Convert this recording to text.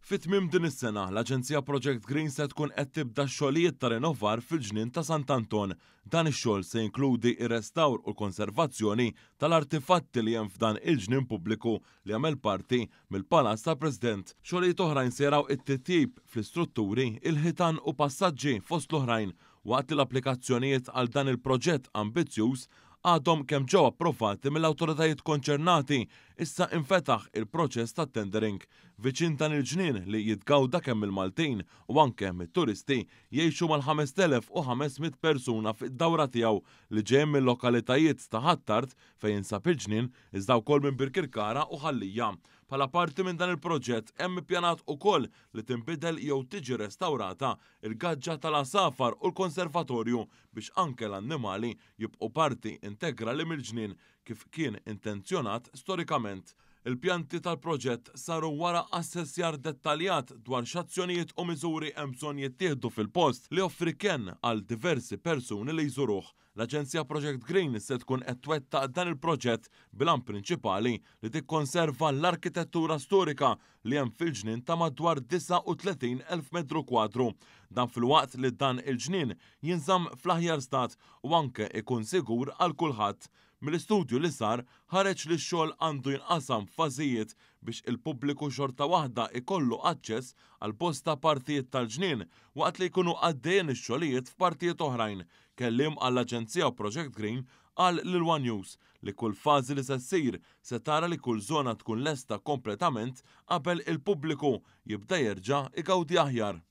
Fi tmiem din is-sena, l-Aġenzija Project Green se tkun qed tibda x-xogħlijiet ta' rinnovar fil-ġnien ta' Sant'Anton. Dan ix-xogħol se jinkludi r-restawr u l-konservazzjoni tal-artifatti li hemm f'dan il-ġnien pubbliku li jagħmel parti mill-Palazz tal-President. Xogħlijiet oħrajn se jaraw it-titjib fl-istrutturi, il-ħitan u passaġġi fost l-oħrajn, waqt li l-applikazzjonijiet għal dan il-proġett ambizzjuż għadhom kemm ġew approvati mill-awtoritajiet konċernati, issa infetaħ il-proċess tat-tendering. Viċin dan il-ġnien li jitgawda kemm mill-Maltin u anke mit-turisti jgħixu mal-5,500 persuna fid-dawra tiegħu li ġejjin mil-lokalitajiet ta' Ħ'Attard fejn jinsab il-ġnien iżda wkoll minn Birkirkara u Ħal Lija. Bħala parti minn dan il-proġett hemm ippjanat ukoll li tinbidel jew tiġi restawrata l-gaġġa tal-għasafar u l-konservatorju biex anke l-annimali jibqgħu parti integrali mill-ġnien kif kien intenzjonat storikament. Il-pjanti tal-proġett saru wara assessjar dettaljat dwar x'azzjonijiet u miżuri hemm bżonn jittieħdu fil-post li joffri kenn għal diversi persuni li jżuruh. L-Aġenzija Project Green se tkun qed twettaq dan il-proġett bil-għan prinċipali li tikkonserva l-arkitettura storika li hemm fil-ġnien ta' madwar 39,000 metru kwadru. Dan filwaqt li dan il-ġnien jinżamm fl-aħjar stat u anke ikun sigur għal kulħadd. Mill-istudju li sar ħareġ li x-xogħol għandu jinqasam f'fażijiet biex il-pubbliku xorta waħda jkollu aċċess għal bosta partijiet tal-ġnien waqt li jkunu għaddejjin ix-xogħlijiet f'partijiet oħrajn. Kelliem għall-Aġenzija Project Green qal lil one News li kull fażi li se ssir se tara li kull żona tkun lesta kompletament qabel il-pubbliku jibda jerġa' jgawdi aħjar.